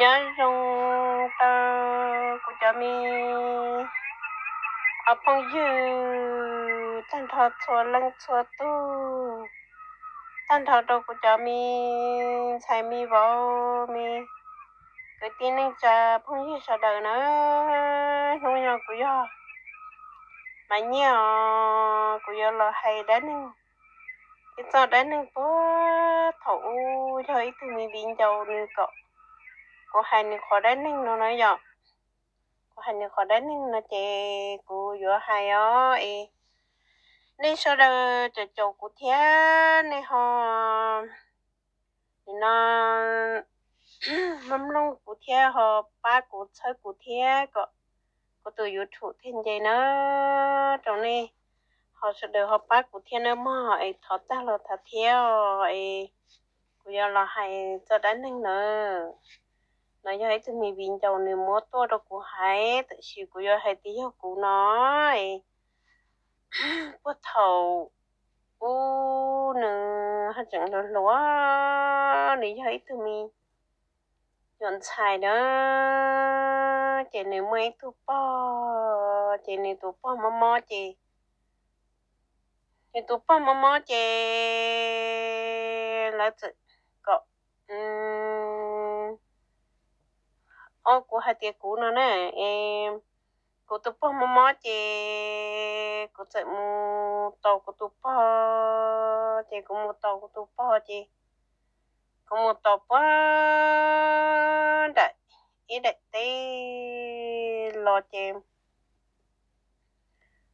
Nyob zoo rau kuv cov me phooj ywg tag nrho txhua leej txhua tus, tag nrho rau kuv cov me ntxhais me vauv me kwv tij neej tsa phooj ywg sawv daws na. Hnub no kuv yog Maiv Nyiaj os, kuv yuav los hais dab neeg, ib txoj dab neeg puag thaum ub yog ib tug me viv ncaus nws kom kuv hais nws qhov dab neeg no na yom. Kuv hais nws qhov dab neeg no ces kuv yuav hais os es nej sawv daws caum caum kuv thiab nej ho nim no mloog mloog kuv thiab ho pab kuv txhawb kuv thiab kom kuv tus YouTube thiaj nce na. Rau nej ho sawv daws ho pab kuv thiab nawb mog, es thov tag los thov thiab os es kuv yuav los hais txoj dab neeg na. No yog ib tug me viv ncaus nws muab tuaj rau kuv hais, tab sis kuv yuav hais tias yog kuv no es puag thaum ub nws haj tseem hluas hluas, nws yog ib tug me nyuam ntxhais na, ces nws muaj ib tug pog, ces nws tus pog mob mob ces, nws tus pog mob mob ces lawv txawm kom, o, kuv hais tias kuv no na, es kuv tus pog mob mob ces kuv txawm mus tos kuv tus pog, ces kuv mus tos kuv tus pog ces kuv mus tos puag nram ib daim teb los ces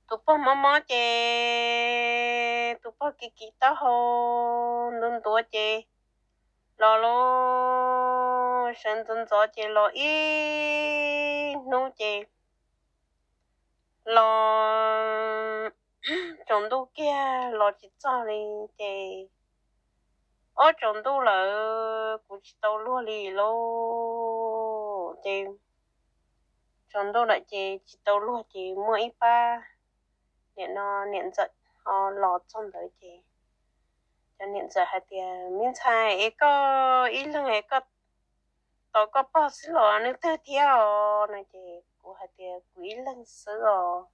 tus pog mob mob ces tus pog kiv kiv taub hau ntuav ntuav ces los lauj, sawv ntxov ntxov ces los ib hnub ces los tsaus ntuj kiag los tsis txog li ces, ob tsaus ntuj lawm kuv tsis tau luag li lauj ces, tsaus ntuj lawm ces tsis tau luag ces muaj ib pab niam no niam ntxawm ho los txog ntawd ces cov niam ntxawm hais tias, me ntxhais es koj ib leeg es koj tos koj pog xwb los leej twg thiab os no ces kuv hais tias kuv ib leeg xwb os,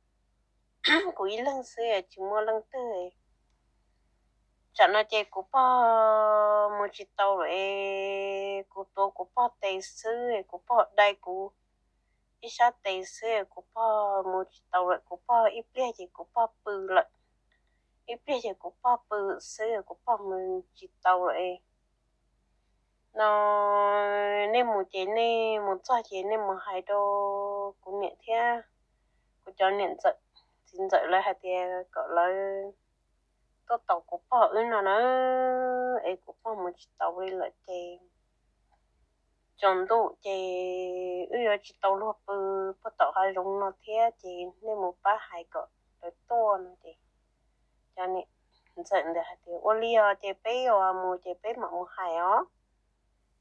kuv ib leeg xwb tsis muaj leej twg. Tsam no ces kuv pog mus tsis tau lawm es kuv tuav kuv pog tes xwb, kuv pog dai kuv ib sab tes xwb, kuv pog mus tsis tau lawm, kuv pog ib pliag ces kuv pog pw lawm, ib pliag ces kuv pog pw xwb, kuv pog mus tsis tau lawm. No nej mus ces nej mus txog ces nej mus hais rau kuv niam thiab kuv cov niam ntxawm, txiv ntxawm lawv hais tias kom lawv tuaj tos kuv pog wb no na, es kuv pog mus tsis tau li lawm ces tsaus ntuj ces wb yuav tsis tau luag pw puag tom hav zoov no thiab ces nej mus pab hais kom lawv tuaj no ces cov niam ntxawm ntawd hais tias ua li os ces peb yuav mus ces peb mam mus hais os,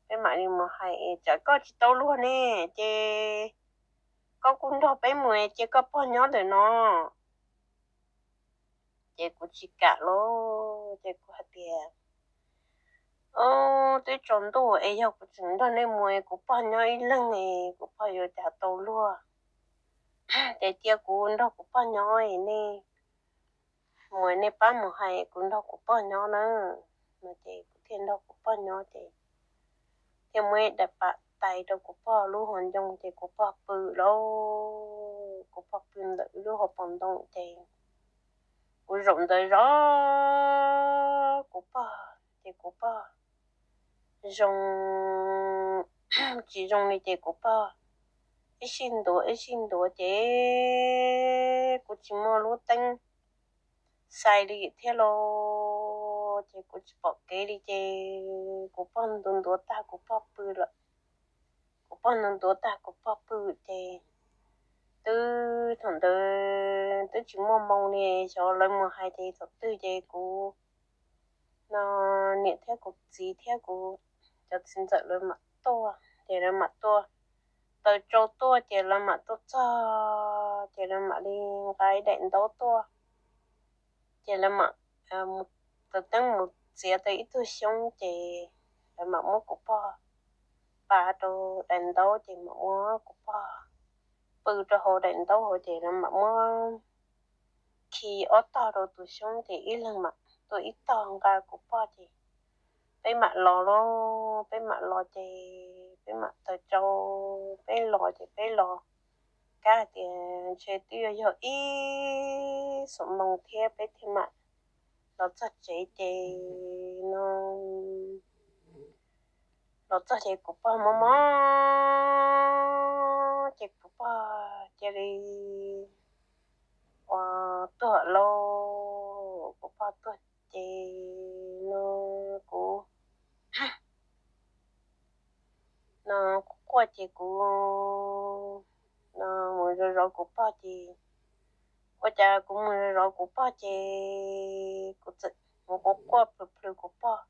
peb mam li mus hais es tsam koj tsis tau luag ne ces koj kuj nrog peb mus ces koj pog nyob ntawm no. Ces kuv tsis kam lauj, ces kuv hais tias, o, twb tsaus ntuj es yog kuv tseem nrog nej mus es kuv pog nyob ib leeg es kuv pog yuav cas tau luag, ces cia kuv nrog kuv pog nyob es nej mus nej pab mus hais kuv nrog kuv pog nyob na. No ces kuv thiaj nrog kuv pog nyob ces thiaj muab ib daim pam tais rau kuv pog lub hauv ncoo ces kuv pog pw lauj, kuv pog pw ntawm lub hauv paus ntoo ces kuv zaum ntawd zov kuv pog ces kuv pog zoo, tsis zoo li ces kuv pog ib sij ntuav ib sij ntuav ces kuv tsis muaj lub teeb xais li thiab lauj, ces kuv tsis pom kev li ces kuv pog ntuav ntuav tag kuv pog pw lawm, kuv pog ntuav ntuav tag kuv pog pw ces twb thaum ntawd twb tsis muaj moo li, xyov lawv mus hais ces thaum twg ces kuv no niam thiab kuv txiv thiab kuv cov txiv ntxawm lawv mam tuaj ces lawv mam tuaj, taws tsau tuaj ces lawv mam tuaj txog ces lawv mam li nqa ib daim ntaub tuaj ces lawv mam taws teeb mus txiav tau ib tug xyoob ces lawv mam muab kuv pog pas rau daim ntaub ces mam muab kuv pog pw rau hauv daim ntaub hauv ces mam muab khi ob tog rau tus xyoob ces ib leeg mam tua ib tog nqa kuv pog ces peb mam los lauj, peb mam los ces peb mam taws tsau, peb los ces peb los kab hais tias ntshe twb yuav yog ib xuab moos thiab peb thiaj mam los txog tsev ces no los txog ces kuv pog mob mob ces kuv pog cia li ua tuag lauj, kuv pog tuag ces no kuv no kuv quaj ces kuv no mus zov zov kuv pog ces ua cas kuv mus zov zov kuv pog ces kuv txawm mus quaj quaj plhws plhws kuv pog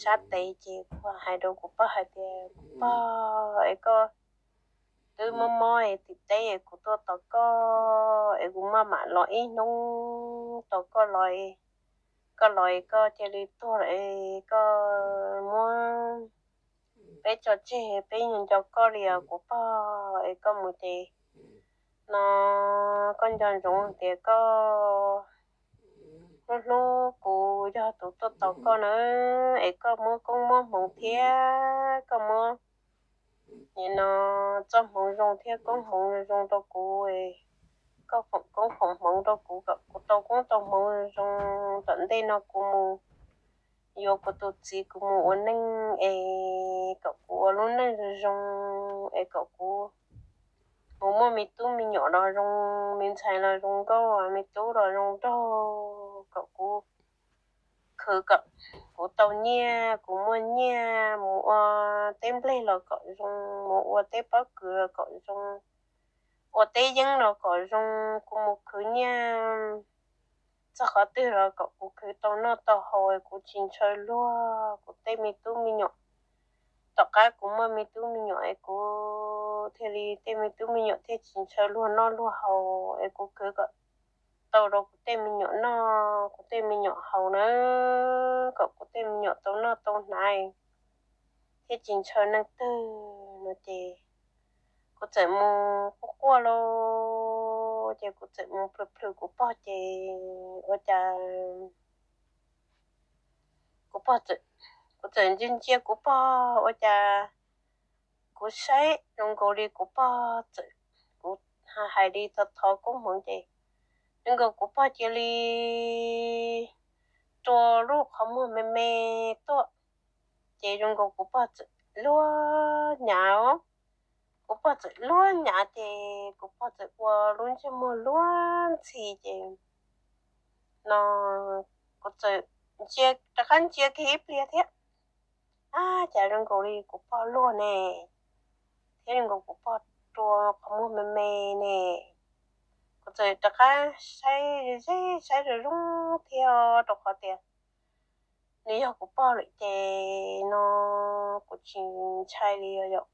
sab tes ces kuv hais rau kuv pog hais tias kuv pog es koj twb mob mob es tim teb es kuv tuaj tos koj es kuv maj mam los ib hnub tos koj los, koj los es koj cia li tuag lawm es koj muab peb tso tseg peb nco koj li os kuv pog es koj mus ces no koj nco ntsoov tias koj hlub hlub kuv yog tus tuaj tos koj na es koj muab koob muab hmoov thiab koj muab nim no txoj hmoov zoo thiab koob hmoov zoo rau kuv, koj foom koob foom hmoov rau kuv kom kuv tau koob tau hmoov zoo tom ntej no kuv mus yuav kuv tus txiv kuv mus ua neej es kom kuv ua lub neej zoo zoo es kom kuv mus muaj me tub me nyuam los zoo, me ntxhais los zoo nkauj, me tub los zoo nraug, kom kuv khwv kom kuv tau nyiaj, kuv muaj nyiaj mus ua teb nplej los kom zoo, mus ua teb pob kws los kom zoo, ua teb yeeb los kom zoo, kuv mus khwv nyiaj txog qhov twg los kom kuv khwv tau noj tau haus, kuv tsis ntshaw luag kuv tej me tub me nyuam. Tom qab kuv muaj me tub me nyuam es kuv thiaj li tej me tub me nyuam thiaj tsis ntshaw luag noj luag haus es kuv khwv kom tau rau kuv tej me nyuam noj kuv tej me nyuam haus na, kom kuv tej me nyuam tau noj tau hnav thiab tsis ntshaw neeg twg no ces kuv txawm mus quaj quaj lauj, ces kuv txawm mus plhws plhws kuv pog ces ua cas kuv pog, kuv txawm ntsia ntsia kuv pog ua cas kuv saib zoo nkaus li kuv pog txawm, kuv hais li thov thov koob hmoov ces zoo nkaus kuv pog cia li rua lub qhov muag me me tuaj, ces zoo nkaus kuv pog txawm luag nyav os. Kuv pog txawm luag nyav ces kuv pog txawm ua lub ntsej muag luag ntxhi ces no kuv txawm ntsia, rov qab ntsia kiag ib pliag thiab, ab cas zoo nkaus li kuv pog luag ne, thiab zoo nkaus kuv pog rua qhov muag me me ne. Kuv txawm rov qab saib ze saib zoo zoo thiab rau qhov tias nws yog kuv pog lawm ces no kuv tsis ntshai li os yom.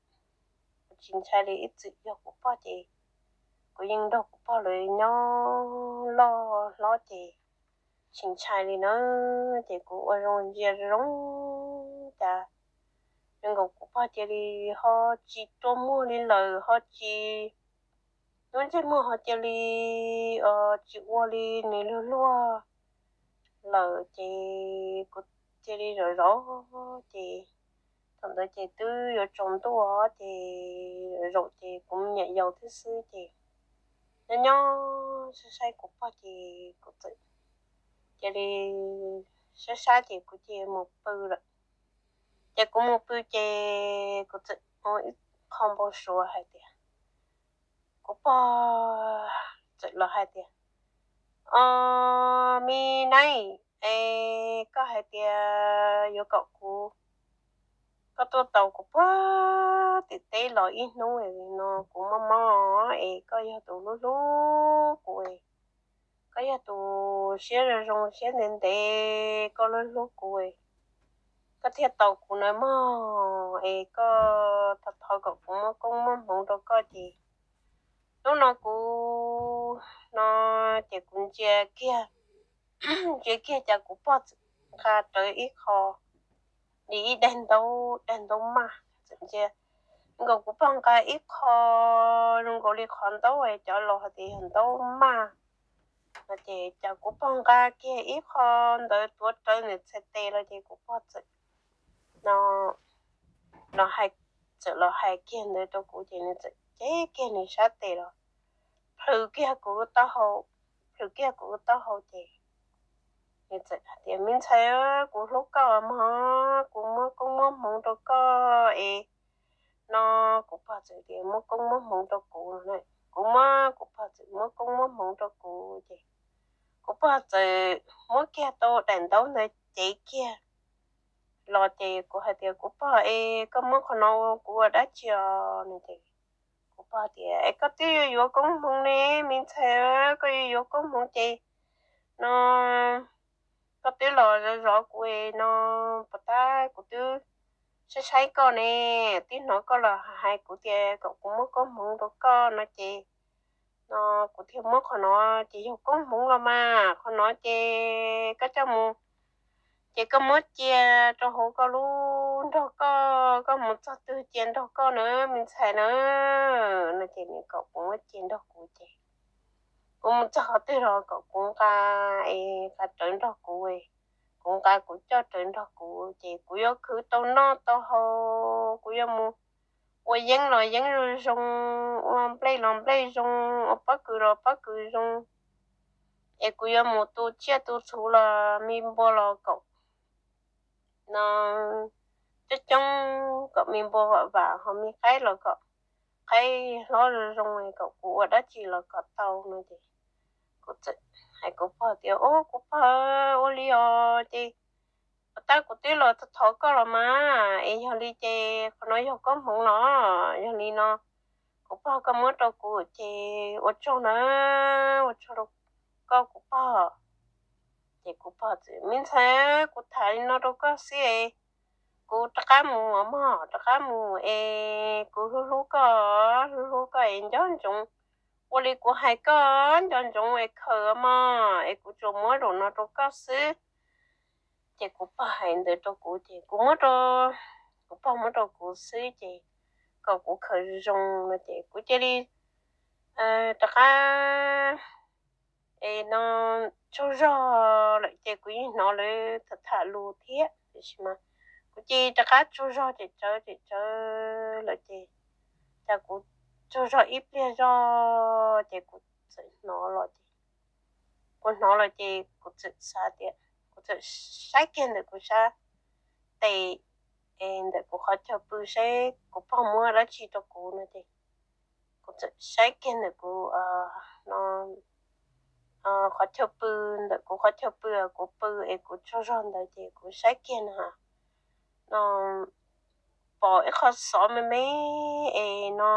Kuv tsis ntshai li, ib txwm yog kuv pog ces kuv yeej nrog kuv pog lawv nyob loj hlob ces tsis ntshai li na. Ces kuv ua zoo ntsia zoo cas zoo nkaus kuv pog cia li ho tsis rua muag li lawm, ho tsis, lub ntsej muag ho cia li tsis ua li nws luag luag lawm ces kuv cia li zom zaws ces thaum ntawd ces twb yuav tsaus ntuj ces zom zaws ces kuv me nyuam yaus thiab xwb ces nyob nyob saib saib kuv pog ces kuv txawm cia li saib saib ces kuv cia li mus pw lawm. Ces kuv mus pw ces kuv txawm ua ib qho npau suav hais tias, kuv pog txawm los hais tias, o, me nai, es koj hais tias yuav kom kuv, koj tuaj tau kuv puag tim teb los ib hnub no kuv mob mob es koj yog tus hlub hlub kuv, koj yog tus siab zoo zoo siab ntev ntev, koj hlub hlub kuv, koj thiaj tau kuv na mog, es koj thov thov kom kuv muab koob muab hmoov rau koj ces hnub no kuv no ces kuv ntsia kiag, ntsia kiag cas kuv pog txawm nqa rawv ib qho li ib daim ntaub, daim ntaub maj, txawm ntsia nkaus kuv pog nqa ib qho zoo nkaus li qhov ntaub cov laus hais tias yog ntaub maj no ces cas kuv pog nqa kiag ib qho ntawd tuav rawv nws txhais tes los ces kuv pog txawm no los hais, txawm los hais kiag ntawd rau kuv ces nws txawm cev kiag nws sab tes los plhws kiag kuv lub taub hau, plhws kiag kuv lub taub hau ces nws txawm hais tias me ntxhais, kuv hlub koj mog, kuv muab koob muab hmoov rau koj es no kuv pog txawm tias muab koob muab hmoov rau kuv no, kuv muab, kuv pog txawm muab koob muab hmoov rau kuv ces kuv pog txawm muab kiag tau daim ntaub ntawd cev kiag los ces kuv hais tias kuv pog es koj muab qhov no kuv ua dab tsi os no ces kuv pog tias es koj twb yuav yuav koob hmoov ne me ntxhais, koj yuav yuav koob hmoov ces no koj twb los zov zov kuv no, puas tab kuv twb saib saib koj ne, twb hnov koj los hais kuv tias kom kuv muab koob hmoov rau koj no ces no kuv thiaj muab qhov no ces yog koob hmoov los mas qhov no ces koj coj mus ces koj muab cia rau hauv koj lub nrog koj, koj mus txog twg cia nrog koj na me ntxhais na no ces nws kom kuv muab cia nrog kuv ces kuv mus txog qhov twg los kom kuv nqa es nqa rawv nrog kuv, kuv nqa kuv coj rawv nrog kuv ces kuv yuav khwv tau noj tau haus, kuv yuav mus ua yeeb los yeeb zoo zoo, ua nplej los nplej zoo, ua pob kws los pob kws zoo es kuv yuav mus tu tsiaj tu txhu los me npua los kom no coob coob, kom me npua vam vam, ho me qaib los kom qaib hlob zoo zoo, kom kuv ua dab tsi los kom tau no ces kuv txawm hais kuv pog tias ub kuv pog, ua li os ces puas tab kuv twb los thov koj los mas es yog li ces qhov no yog koob hmoov los yog li no kuv pog koj muab rau kuv ces ua tsaug na, ua tsaug rau koj kuv pog. Ces kuv pog txawm me ntxhais, kuv tham li no rau koj xwb es kuv rov qab mus mog, rov qab mus es kuv hlub hlub koj, hlub hlub koj es nco ntsoov ua li kuv hais koj, nco ntsoov es khaws mog es kuv tsuas muab zaum no rau koj xwb. Ces kuv pog hais ntawd rau kuv ces kuv muab rau, kuv pog muab rau kuv xwb ces kom kuv khaws zoo no ces kuv cia li rov qab es no tsaug zog lawm ces kuv yeej hnov lawv tham tham lus thiab tiam sis mas kuv cia li rov qab tsaug zog ces tsawv ces tsawv lawm ces cas kuv tsaug zog ib pliag zog ces kuv txawm hnov los ces kuv hnov los ces kuv txawm xav tias, kuv txawm saib kiag ntawm kuv sab tes es ntawm kuv qhov chaw pw seb kuv pog muab dab tsi rau kuv no ces kuv txawm saib kiag ntawm kuv no qhov chaw pw, ntawm kuv qhov chaw pw, kuv pw es kuv tsaug zog ntawd ces kuv saib kiag no no pom ib qho xov me me es no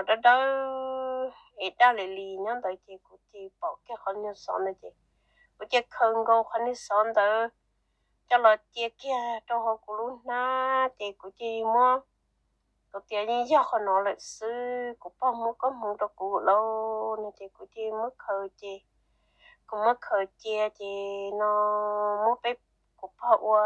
dawb dawb es daj li li nyob ntawd ces kuv cia li pom kiag qhov niag xov ntawd ces kuv cia li khaws nkaus qhov niag xov ntawd coj los cia kiag rau hauv kuv lub hnab ces kuv cia li muab, kuv tias yeej yog qhov no lawm xwb, kuv pog muab koob hmoov rau kuv lawm no ces kuv cia li muab khaws ces kuv muab khaws cia ces no muab peb, kuv pog ua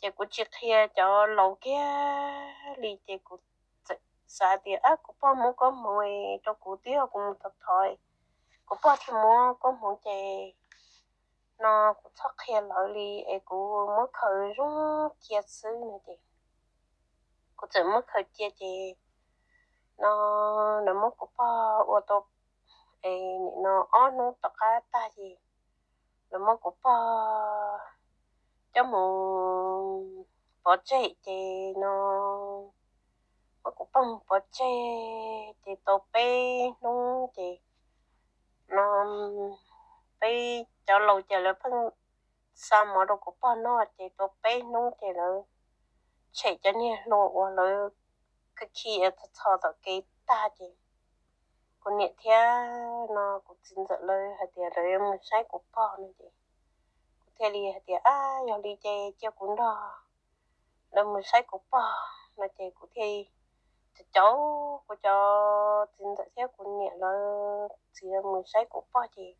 ces kuv tsis qhia cov laus kiag li ces kuv txawm xav tias kuv pog muab koob hmoov rau kuv twb yog kuv mus thov thov, kuv pog thiaj muab koob hmoov ces no kuv txhob qhia lawv li es kuv muab khaws zoo cia xwb no ces kuv txawm muab khaws cia ces no lawv muab kuv pog ua tau es nim no ob hnub tom qab tag ces lawv muab kuv pog coj mus pov tseg ces no muab kuv pog mus pov tseg ces tau peb hnub ces no peb cov laus ces lawv pheej xa mov rau kuv pog noj ces tau peb hnub ces lawv tshem cov niag hlua uas lawv khi khi txho txho tom kev tag ces kuv niam thiab no kuv txiv ntxawm lawv hais tias lawv yuav mus saib kuv pog no ces kuv thiaj li hais tias ab yog li ces cia kuv nrog lawv mus saib kuv pog no ces kuv thiaj li caum kuv cov txiv ntxawm thiab kuv niam lawv txiv lawv mus saib kuv pog ces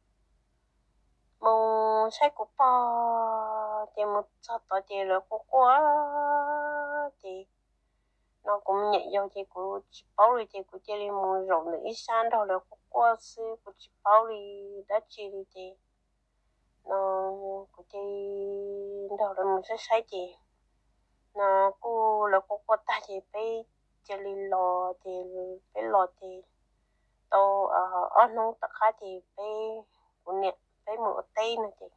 mus saib kuv pog ces mus txog tod ces lawv quaj quaj ces no kuv me nyuam yaus ces kuv tsis paub li ces kuv cia li mus zaum ntawm ib sab nrog lawv quaj quaj xwb, kuv tsis paub li dab tsi li ces no kuv cia li nrog lawv mus saib saib ces no kuj lawv quaj quaj tag ces peb cia li los ces peb los ces tau ob hnub tom qab ces peb, kuv niam peb mus ua teb no ces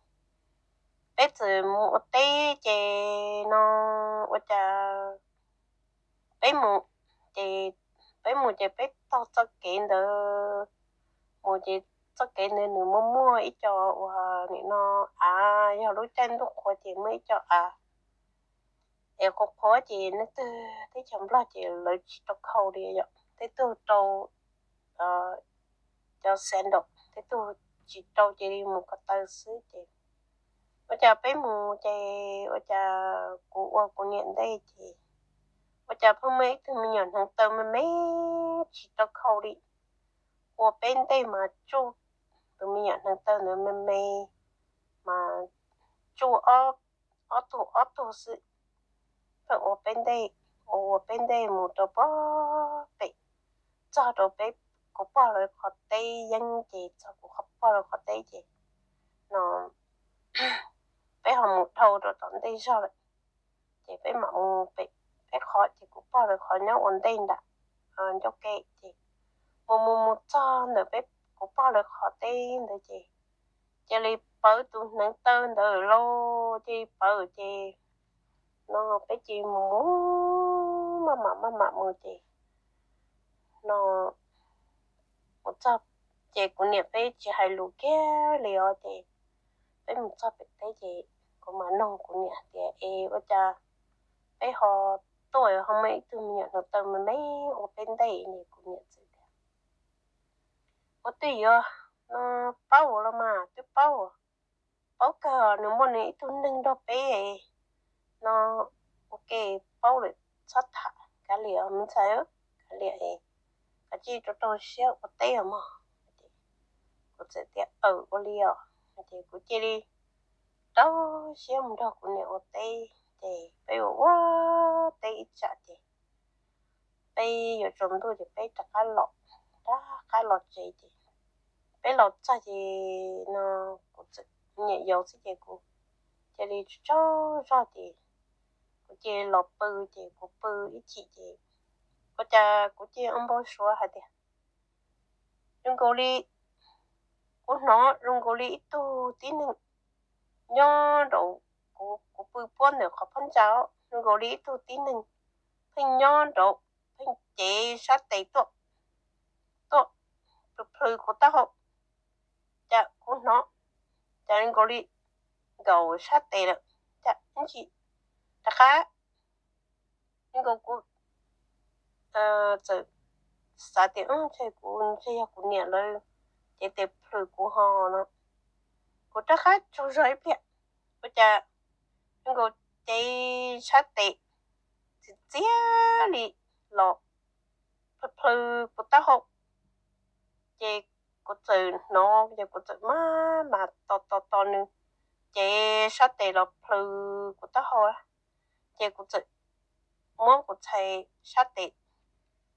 peb txawm mus ua teb ces no ua cas peb mus ces peb mus ces peb taug txoj kev ntawd mus ces txoj kev ntawd nws muaj muaj ib co uas nim no av, yog lub caij ntuj qhuav ces muaj ib co av es qhuav qhuav ces nej twg teb chaws Nplog ces lawv tsis rau khau li yom, tej tug rau cov sandal, tej tug tsis rau cia li mus ko taw xwb ces ua cas peb mus ces ua cas kuv ua kuv niam ntej ces ua cas pheej muaj ib tug me nyuam hneev taw me me tsis rau khau li ua peb ntej mas tsuj, tus me nyuam hneev taw ntawd me me mas tsuj ob tug ob tug xwb, pheej ua peb ntej, ua ua peb ntej mus rau puag pem txog rau peb, kuv pog lawv qhov teb yeeb ces txog kuv pog lawv qhov teb ces no peb ho mus dhau rau tom ntej zog lawm ces peb mam mus pem peb qhov ces kuv pog lawv qhov nyob ua ntej nram ncauj ke ces mus mus mus txog ntawm peb, kuv pog lawv qhov teb ntawd ces cia li pawv tus hneev taw ntawd lauj, cia li pawv ces no peb cia li mus mus maj mam maj mam mus ces no mus txog ces kuv niam peb tsis hais lus kiag li os ces peb mus txog pem teb ces kuv mam noog kuv niam tias es ua cas peb ho tuaj ho muaj ib tug me nyuam hneev taw me me ua peb ntej ne, kuv niam txawm tias ua twj ywm no paub los mas twb paub, paub kawg nws muaj nws ib tug neeg nrog peb no ua ke, paub lawm txhob tham, kav liam me ntxhais, kav liam, kav tsij rau rau siab ua teb os mog. Kuv txawm tias aws ua li os ces kuv cia li rau siab mus nrog kuv niam ua teb ces peb ua ua teb ib tsam ces peb yuav tsaus ntuj ces peb rov qab los, rov qab los tsev ces peb los txog ces no kuv txawm niam yau xwb ces kuv cia li tsaug zog ces kuv cia li los pw ces kuv pw ib chim ces ua cas kuv cia li ua npau suav hais tias zoo nkaus li, kuv hnov zoo nkaus li ib tug tib neeg nyob nraum, kuv pw puab ntawm qhov phab ntsa, zoo nkaus li ib tug tib neeg pheej nyob nraum, pheej cev sab tes tuaj, tuaj plhws plhws kuv taub hau, cas kuv hnov cas zoo nkaus li nkaum sab tes lawm, cas ib ntsis rov qab zoo nkaus kuv txawm xav tias ntshe kuv, ntshe yog kuv niam lawv cev tes plhws kuv ho no, kuv rov qab tsaug zog ib pliag, ua cas zoo nkaus cev sab tes txias txias li los plhws plhws kuv taub hau, ces kuv txawm hnov ces kuv txawm maj mam tos tos tos nws cev sab tes los plhws kuv taub hau, ces kuv txawm muab kuv txhais sab tes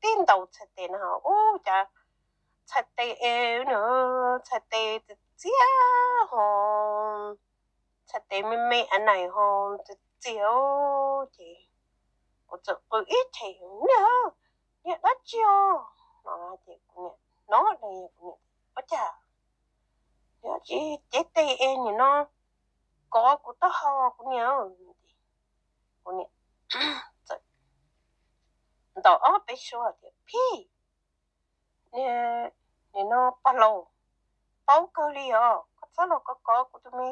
tib ntaus txhais tes no, ub cas txhais tes es nws txhais tes txias txias ho, txhais tes me me a nais ho txias txias, ces kuv txawm qw ib chim, niag, niag dab tsi os no, ces kuv niam hnov li kuv niam, ua cas niag dab tsi cev tes es nim no kov kuv taub hau kuv niam, kuv niam txawm ntaus ob peb suab tias phij, nim no pog laus, paub kawg li os, koj txhob los kov kov kuv tus me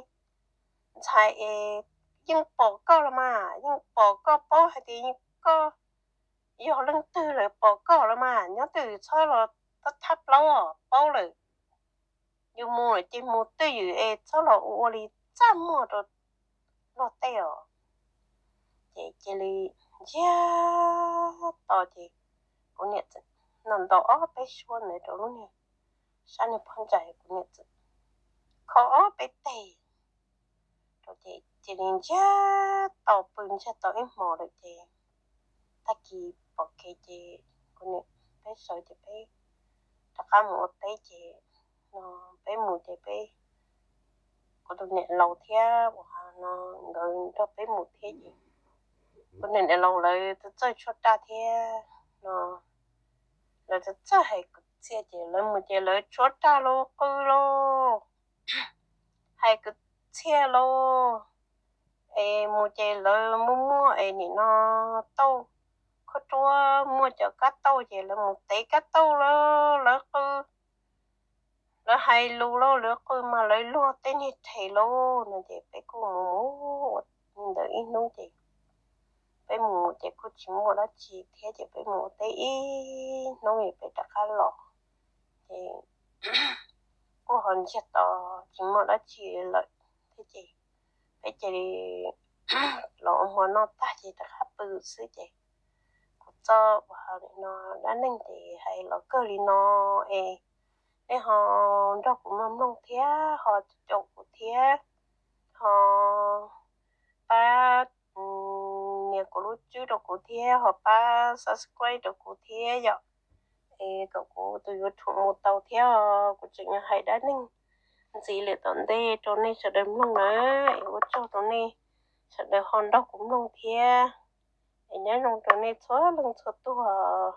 ntxhais es yeej pom koj los mas, yeej pom koj, paub hais tias yeej koj yog leej twg lawm, pom koj los mas, nyob twj ywm txhob los thab plaub os, paub lawm, yus mus lawm ces mus twj ywm es txhob los ua ua li txaj muag rau luag tej os. Ces cia li ntsiag to ces kuv niam txawm ntaus ob peb suab ntawd rau lub niag sab niag phab ntsa, kuv niam txawm kho ob peb teg rau ces cia li ntsiag to pw ntsiag to ib hmos lawm ces tag kis pom kev ces kuv niam, peb sawv ces peb rov qab mus ua teb ces no peb mus ces peb, kuv tus niam laus thiab uas no nkawd nrog peb mus thiab ces kuv tus niam laus lawv txawj txawj tshuab raj thiab no lawv txawj txawj hais kwv txhiaj ces lawv mus ces lawv tshuab raj lauj qw lauj, hais kwv txhiaj lauj. Es mus ces lawv muaj muaj es nim no tauj, khaub ruab muaj cov kab tauj ces lawv mus tev kab tauj lauj, lawv qw, lawv hais lus lauj, lawv qw mas lawv luag tej niag rhe lauj no ces peb kuj mus mus ua ntawd ib hnub ces peb mus ces kuj tsis muaj dab tsi thiab ces peb mus ua teb ib hnub es peb rov qab los ces kuj ho ntsiag to tsis muaj dab tsi lawm thiab ces peb cia li los ua hmo noj tag ces rov qab pw xwb ces kuv txoj uas no dab neeg ces hais los kawg li no es nej ho nrog kuv mloog mloog thiab ho caum kuv thiab ho pab nias kuv lub tswb rau kuv thiab ho pab subscribe rau kuv thiab yom. Es kom kuv tus YouTube mus tau thiab os. Kuv tseem yuav hais dab neeg ntxiv lawm tom ntej rau nej sawv daws mloog na. Es ua tsaug rau nej sawv daws ho nrog kuv mloog thiab. Es nyob zoo rau nej txhua leej txhua tug os.